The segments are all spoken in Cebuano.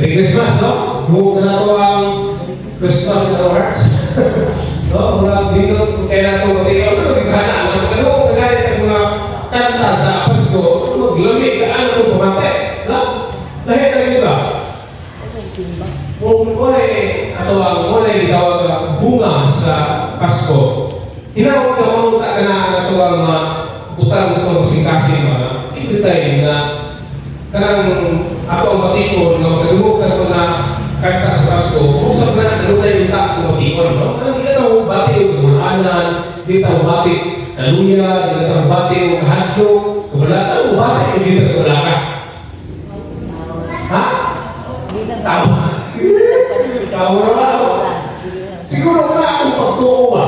Merry Christmas, no? Buo na nato ang Christmas na hearts. No? Mura dito, kaya nato matiyaw na, nagkana, ano, nagalit ang mga kanta sa Pasko, maglamig ka, ano ito, pamate. No? Dahil na rin ba? Kung wala ato ang wala gitawag nga bunga sa Pasko, tinawag ka mamunta ka na ang ato ang mga butang sa mga kasing-kasing mga every time na kanang ato ang batikon nga magdungog ka ng mga kanta sa Pasko, usap na ano tayo yung ta kung batikon, no? Kanang di ka bati og kamulanan, di ta bati kaluya, di ta bati og kahadlok, kabalaka, bati og di ta kabalaka. Ha? Tama. Tama naman, no? Siguro nga akong pagtuo ba?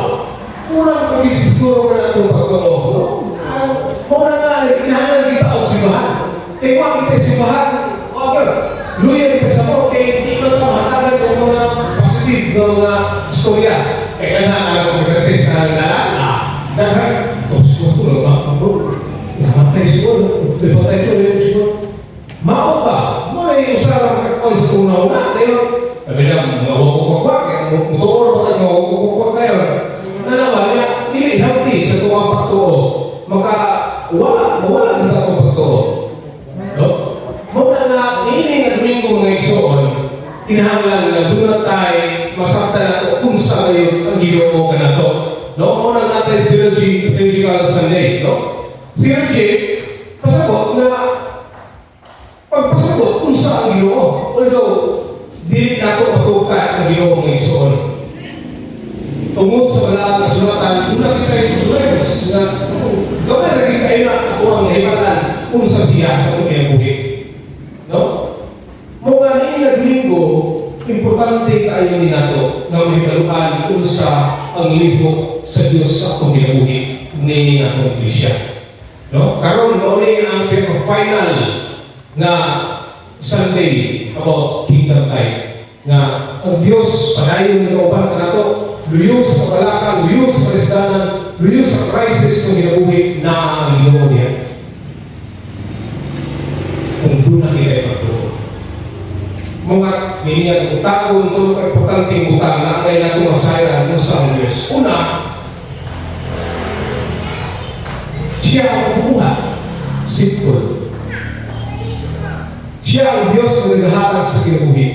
Kurang pagiging siguro nga akong pagtuo. No? Ah, mao na nga, kinahanglan kita og simbahan. Kay wa kita simbahan, wa luya kita sa mo, kay di man ta mahatagan og mga positive nga mga istorya. Kay kana ang mga sa dalan, ah, daghan, oh, siguro, ba, bro, namatay siguro, patay ko, siguro. Mao ba? Mo na yung usa ka makakuha sa una-una. Tayo, sabi na, mga wakwak, motor ba tayo, mga wakwak tayo. Nanawa niya, dili healthy sa tuwang pagtuo. Maka, wala, mawala na atong pagtuo. No? Mao na nga, niini nga Domingo, mga igsoon, kinahanglan nga doon tayo masaktan nato kung sa ngayon ang Ginoo kanato. No? Mao na natin theology, theological Sunday, no? Theology, pasabot nga pagpasabot kung sa ang Ginoo. Although, dili nato patuka ang Ginoo, mga igsoon. Tungod sa balaan nga sulatan, una kita influence na gamay lagi kayo na ako ang nahibalan kung sa siya sa atong kinabuhi. No? Mao nga niini nga Domingo, importante kaayo ni nato nga mahibaluan unsa ang lihok sa Dios sa atong kinabuhi niini nga atong iglesia. No? Karon mao ni ang pinaka-final nga Sunday about Kingdom Tithe nga ang Dios padayon nga uban kanato, luyo sa kabalaka, luyo sa kalisdanan, luyo sa crisis ng kinabuhi na ang Ginoo niya. Kung doon na kita pagtuo. Mga niniyang utakon, tulo ka importanteng butang na angay nato masayran kung sa ang Diyos. Una, siya ang bubuhat, simple. Siya ang Diyos na naghahatag sa kinabuhi.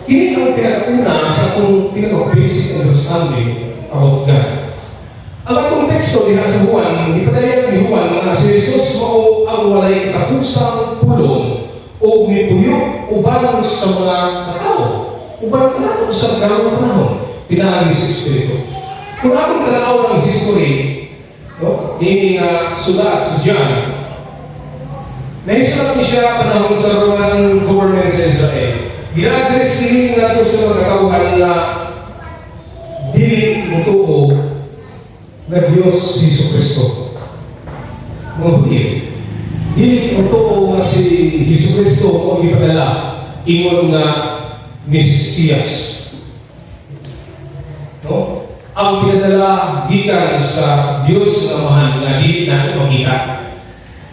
Kini ang pinakauna sa atong pinaka-basic understanding about God. Ang atong teksto diha sa Juan, gipadayan ni Juan nga si Jesus mao ang walay katapusang pulong o mipuyo uban sa mga tao. Uban kanato sa karong panahon, pinaagi sa Espiritu. Kung atong tanaw ng history, no, niini nga sulat si John, nahisulat ni siya panahon sa Roman government sa Israel. Gina-address kini nga sa mga katawhan nga dili mutuo nga Diyos si Jesu Kristo. Mga Hudyo. Dili mutuo nga si Jesu Kristo ang gipadala ingon nga Mesiyas. No? Ang pinadala gikan sa Dios nga Amahan nga dili nato makita.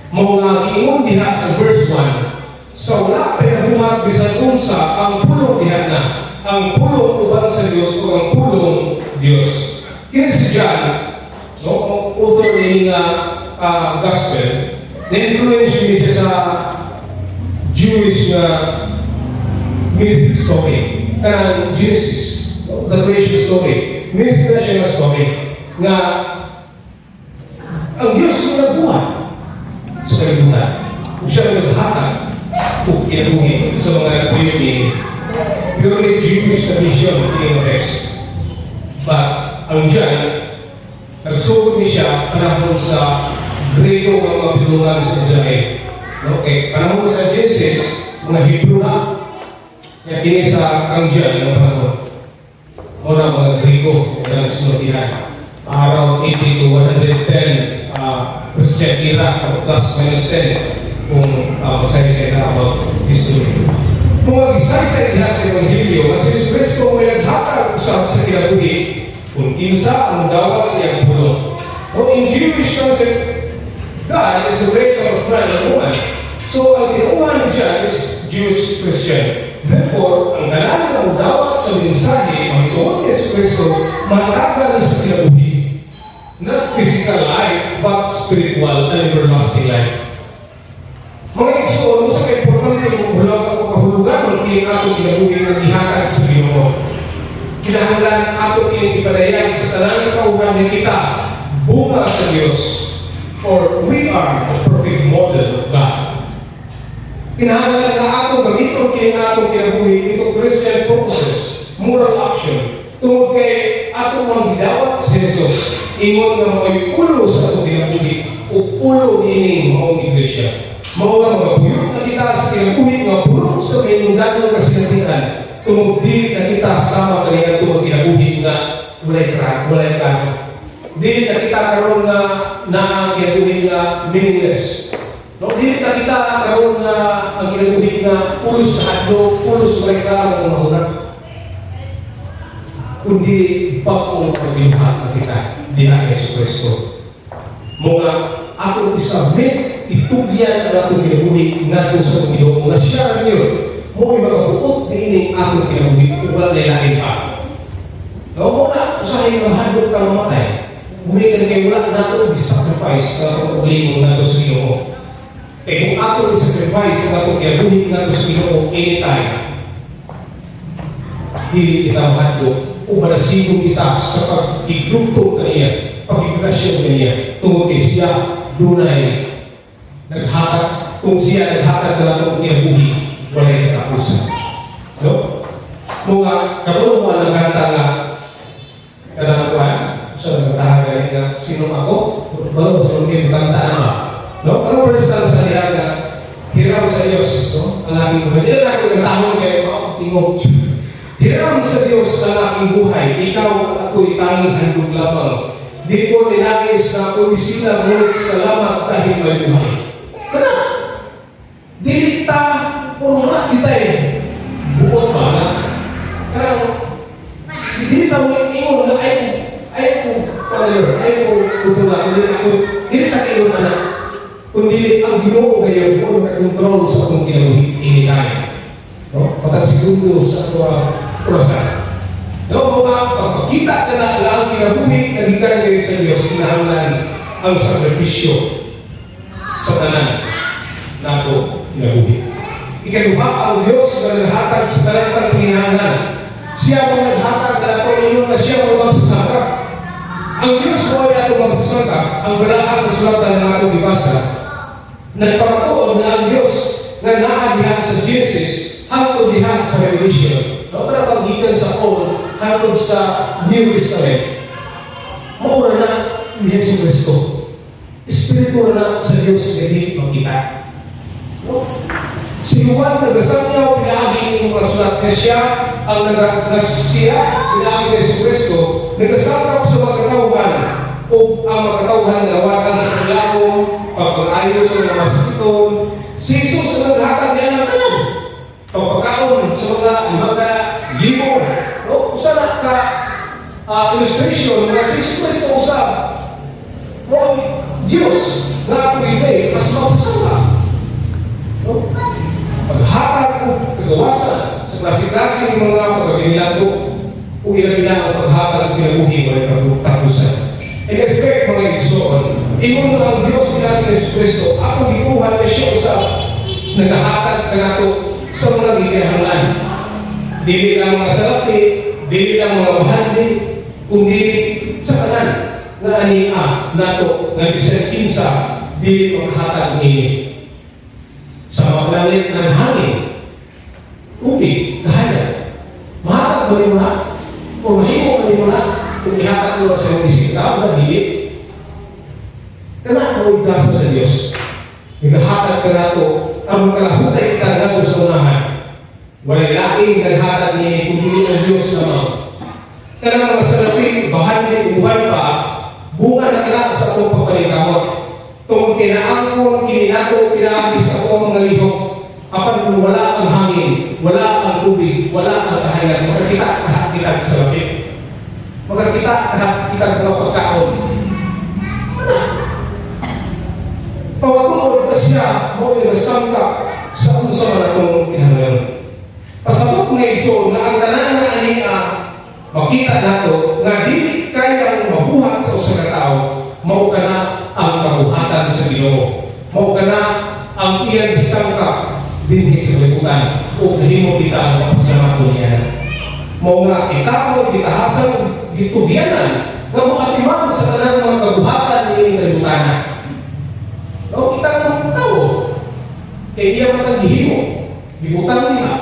Mao nga giingon diha sa verse 1, sa wala pa nabuhat bisan unsa, ang pulong diha na, ang pulong uban sa Dios o ang pulong Dios. Kini si John, no, ang author ni nga gospel, na-influence siya sa Jewish nga myth story. Kanang Genesis, no? The creation story. Myth na siya nga story nga ang Diyos ang nagbuhat sa kalibutan. Ug siya ang naghatag og kinabuhi sa mga nagpuyo niini. Purely Jewish tradition kini nga text. But ang John, nagsugod ni siya panahon sa Grego nga mga bilungan sa Israel. No? Okay, panahon sa Genesis, mga Hebrew na. Kaya kini sa kang John ng panahon. O na mga Grego ang sinultihan. Around 80 to 110 Christian era, plus minus 10 kung masaysay na about history. Kung mag-isaysay diha sa Ebanghelyo, nga si Jesu Cristo mo naghatag usab sa kinabuhi kung kinsa ang dawat sa iyang pulong. O in Jewish concept, God is the creator of man and woman. So ang tinuuhan ni John is Jewish Christian. mensahe, mahitungod ni Jesu Kristo, mahatagan sa kinabuhi. Not physical life, but spiritual and everlasting life. Mga igsoon, sa importante kung hulog ang kahulugan ng kining atong kinabuhi nga gihatag sa Ginoo. Kinahanglan ato kining ipadayag sa tanang katawhan nga kita bunga sa Dios or we are the perfect model of God. Kinahanglan nga atong gamiton kining atong kinabuhi into Christian purposes, moral action, tungod kay ato mang gidawat si Jesus, ingon nga mao'y ulo sa atong kinabuhi o ulo niining maong iglesia. Mao nga magapuyok na kita sa kinabuhi nga puno sa kahinungdanon kasinatian tungod dili na kita sama kaniya tungod kinabuhi nga walay plano. Dili na kita karon nga naa kinabuhi nga meaningless. No, dili na kita karon nga ang kinabuhi nga pulos sa hadlok, pulos walay klaro ang mahuna. Kundi bag-ong pagbinuhat na kita diha kay Jesu Kristo. Mao nga atong isubmit, itugyan ang atong kinabuhi ngadto sa atong Ginoo nga siya ra gyud mo'y makabuot niining atong kinabuhi ug wala na lain pa. No, mao na usahay nga mahadlok ka mamatay. Gumikan kay wala nato i-sacrifice sa atong kaugalingon ngadto sa Ginoo. Kay kung ato i-sacrifice sa atong kinabuhi ngadto sa Ginoo anytime, dili kita mahadlok o manasigo kita sa pagkigdugtong kaniya, pakigrelasyon kaniya, tungod kay siya dunay naghatag, kung siya naghatag na atong kinabuhi, walay katapusan. No? Mga kabuo mo ang kanta nga kanang kuan sa nagtahan nga "Sino Ako?" Balo sa mga kanta na nga. No? Ang first time sa diha nga "Hiram sa Diyos," no? Ang aking buhay. Di na ako kantahon kay tingog. "Hiram sa Diyos ang aking buhay, ikaw at ako'y tanging handog lamang. Di ko ninais na ako'y sila, ngunit salamat dahil may buhay." Kana, dili ta, puro nga, di tayo, buot ba na? Kanang, dili ta mo ingon nga ay ko follower, ay ko tutula, kundi ako, dili ta kayo anak, kundi ang Ginoo kayo mo nagkontrol sa atong kinabuhi anytime. No? Patag segundo sa ato ang orasan. No, mga pagpakita ka na nga ang kinabuhi na gikan kayo sa Diyos, kinahanglan ang sakripisyo sa tanan nato kinabuhi. Ikaduha, ang Diyos na naghatag sa tanan panginahanglan. Siya ang naghatag na ato ingon nga siya ang magsasangkap. Ang Diyos mo ay ato magsasangkap. Ang balaang kasulatan ng ato gibasa, nagpamatuod na ang Diyos nga naa diha sa Genesis hangtod diha sa Revelation. No, tara paggikan sa Old hangtod sa New Testament. Maura na ni Jesu Kristo. Espiritu na sa Diyos nga di makita. No? Si Juan nagasangyaw pinaagi ng mga sulat nga siya ang naga, nga siya pinaagi ni Jesu Kristo nagasangkap sa mga katawhan o ang mga katawhan nga nawagan sa paglaom, pagpag-ayo sa mga masakiton. Si Jesus ang naghatag niya ng tanan. Pagpagkaon sa mga 5,000. No? Usa na ka illustration nga si Jesus Kristo usab mo Diyos nga atong gipay mas magsasangkap. No? Paghatag og kagawasan sa klase-klase ng mga pagkabinilago ug ilabi na ang paghatag og kinabuhi walay katapusan. In effect, mga igsoon, ingon nga ang Diyos pinaagi ni Jesu Kristo, atong gituohan na siya usab nagahatag kanato sa mga gikinahanglan. Dili lang mga salapi, dili lang mga bahandi, kundi sa tanan nga ania nato nga bisan kinsa dili makahatag niini. Sa mga planet ng hangin, tubig, kahayag, mahatag mo nimo na, o mahimo mo nimo na, kung ihatag mo sa iyong isip tao na dili. Kana mo gasa sa Dios. Nagahatag ka nato aron kalahutay kita nato sa unahan. Walay laing naghatag niini kundi ang Dios lamang. Kanang mga salapi, bahandi, uban pa, bunga na kana sa atong pagpaningkamot. Tungod kay naangkon kini nato pinaagi sa atong mga lihok, apan kung wala ang hangin, wala ang tubig, wala ang kahayag, makakita kaha kita sa salapi. Makakita kaha kita mga pagkaon. Pamatuod na siya mo nagasangkap sa unsa man atong kinahanglan. Pasabot, mga igsoon, nga ang tanan nga ani makita nato nga dili kayang mabuhat sa usa ka tawo, mao kana ang kabuhatan sa Ginoo. Mao kana ang iyang gisangkap dinhi sa kalibutan ug nahimo kita ang mapasalamat niya. Mao nga kita mo gitahasan, gitugyanan nga moatiman sa tanang mga kabuhatan niini kalibutan. No, kita mo tawo. Kay iya man tang gihimo, gibutang niya.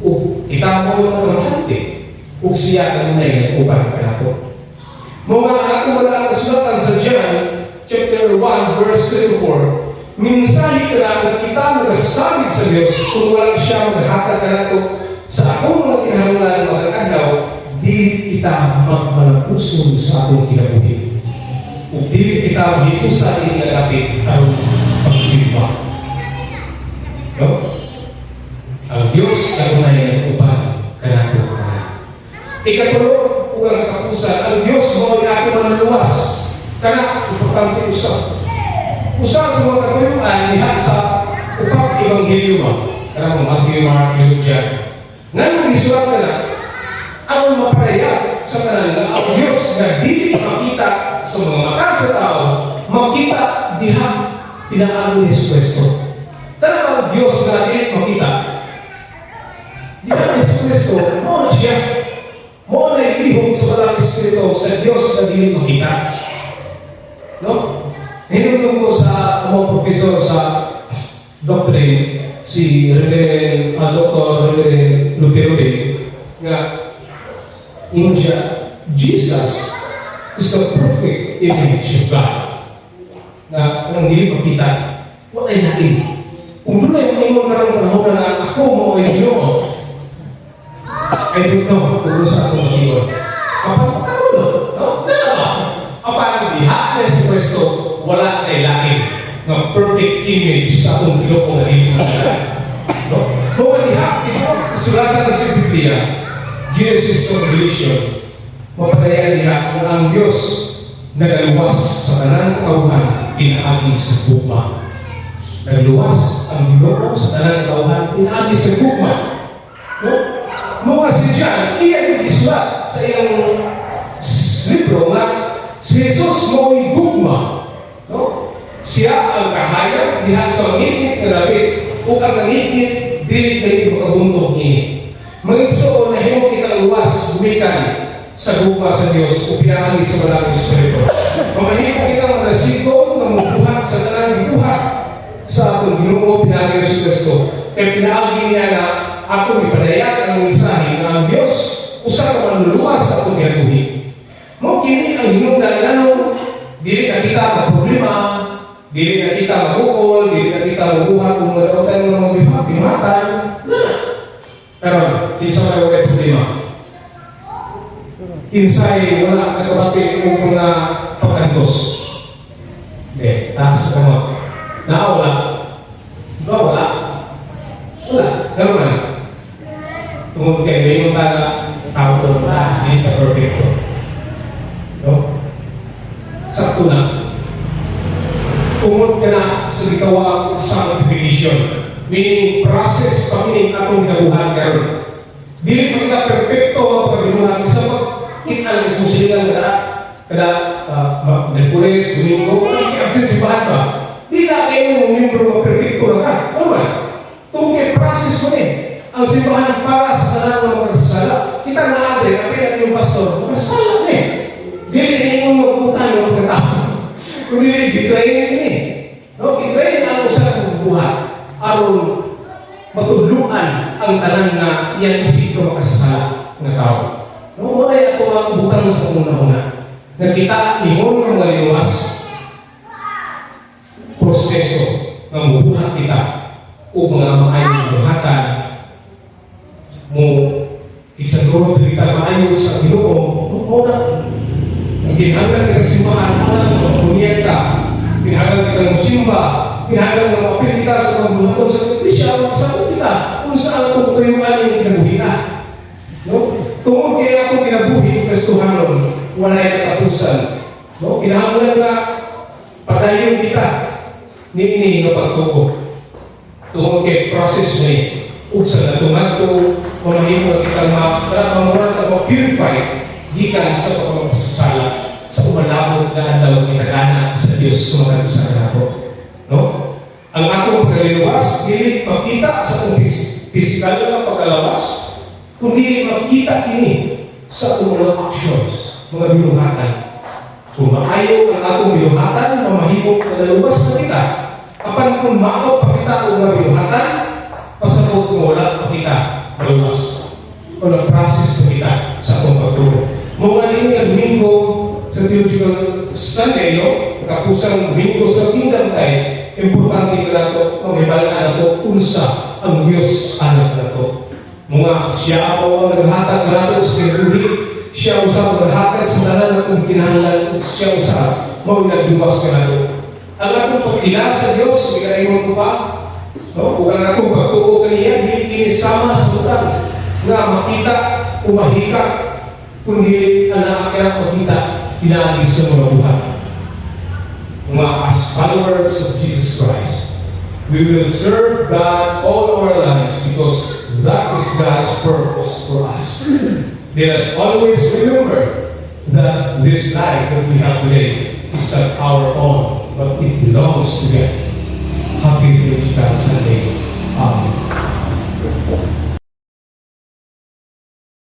Ug kita mo yung mga trabahante. Ug siya kanunay nga uban kanato. Mao nga ang atong mga kasulatan sa John chapter 1 verse 24, mensahe ka nga kita nagasabit sa Diyos kung wala siya maghatag kanato sa atong mga kinahanglan mga adlaw, dili kita magmalapuson sa atong kinabuhi. Ug dili kita mahitusa ini nga dapit aron pagsimba. No? Ang Diyos kanunay nga uban kanato tanan. Ikatulo, ug ang katapusan, ang Diyos mao ang ato manluluwas. Kana, importante usab. Usa sa mga katuyuan diha sa upat ebanghelyo ba? Kanang Matthew, Mark, Luke, John. Nganong gisulat na na, aron maparaya sa tanan nga ang Diyos nga dili makita sa mga mata sa tao, makita diha pinaagi ni Jesu Kristo. Tanang ang Diyos nga dili makita, diha ni Jesu Kristo, mao na siya. Mao na ilihok sa Balaang Espiritu sa Diyos na dili makita. No? Hinumdum ko sa mga professor sa doctrine, si Reverend, Dr. Reverend Lupero, nga ingon siya, "Jesus is the perfect image of God." Na kung dili makita, walay lain. Kung dunay ingon karong panahon na ako mao ay Ginoo, I don't know kung sa akong ingon. Kapag karon, no? Na ba? Apan diha ni si Kristo, wala na lain nga perfect image sa atong Ginoo nga dili makita. No? Kung diha ito sulatan sa Biblia, Genesis to Revelation, mapadayan diha nga ang Dios nagaluwas sa tanan katawhan pinaagi sa gugma. Nagluwas ang Ginoo sa tanan katawhan pinaagi sa gugma. No? Mga si John, iya yung isulat sa iyang libro nga si Jesus mo'y gugma. No? Siya ang kahayag diha sa mangitngit nga dapit ug ang nangitngit dili kayo makabuntog ini. Mga igsoon, nahimo kitang luwas gumikan sa gugma sa Dios ug pinaagi sa Balaang Espiritu. Mamahimo kitang manasigon nga mubuhat sa tanang gibuhat sa atong Ginoo pinaagi sa Kristo. Kay pinaagi niya na atong ipadayag ang mensahe nga ang Dios usa ka manluluwas sa atong kinabuhi. Mao kini ang hinungdan nganong dili na kita problema, dili na kita magukol, dili na kita mabuhat kung madautan ng mga binuhatan. Na. Pero, kinsa may walay problema? Kinsay wala nakabati og mga pagkantos? Okay, taas ka mo. Na wala. Ba wala? Wala. Ganun man. Tungod kay may ta na tao to, hindi ka perfecto. No? Sakto na. Tungod ka na sa gitawag sanctification. Meaning, process pa kini atong ginabuhat karon. Dili pa kita perfecto ang pagbinuhat sa pagkita mismo sila kada kada Miyerkules, Domingo, absent simbahan ba? Di na kayo mo miyembro nga perfecto na ka. Ano man? Tungkol kay process mo eh. Ang simbahan para sa tanan ng mga makasasala. Kita na adre, ang pinag yung pastor, makasasala na eh. Dili ingon magutang ng pagkatao. Kung dili, gitrain ini. No, gitrain ang usa ka buhat aron matudluan ang tanan nga iyang isip makasasala nga tao. No, wala ato ang butang sa una-una. Nga kita ingon nga mga liwas proseso nga mubuhat kita o mga maayong buhatan mo iksaduro kita maayo sa Ginoo, mo na ang kinahanglan kitang simbahan, mo na mapuniyag ka, kinahanglan kitang simba, kinahanglan nga maapil kita sa mga buhaton sa iglesia, makasabot kita kung saan atong katuyuan yung kinabuhi na. No? Tungod kay atong kinabuhi Kristohanon, walay katapusan. No? Kinahanglan nga padayon kita niini nga pagtuo. Tungod kay process ni. Ug sa natungadto, mamahimo na kitang mamura ta ma-purify gikan sa pagpapasala sa umalabot nga adlaw gitagana sa Dios sa nato. No? Ang atong pagkaliluwas, dili makita sa atong physical nga pagkalawas, kundi makita kini sa atong mga actions, mga binuhatan. Kung maayo ang atong binuhatan, mamahimo na naluwas na kita. Apan kung mao pa kita ang mga binuhatan, pasabot mo wala pa kita maluwas. O nag-process pa kita sa atong pagtuo. Mao nga nga Domingo sa Theological Sunday, no? Kapusang Domingo sa Kingdom Tide, importante ka nato, panghibal-an nato unsa ang Dios anak nato. Mga siya po ang naghatag nato sa kinabuhi, siya usab ang naghatag sa tanan atong kinahanglan, ug siya usab mao nagluwas kanato. Ang atong pagkilala sa Dios, ikaingon ko pa, no? Ug ang atong pagtuo kaniya, dili kini sama sa butang nga makita o mahika, kundi anaa kaya makita pinaagi sa mga buhat. Mga as followers of Jesus Christ, we will serve God all our lives because that is God's purpose for us. Let us always remember that this life that we have today is not our own, but it belongs to God. Happy Theological Sunday. Amen.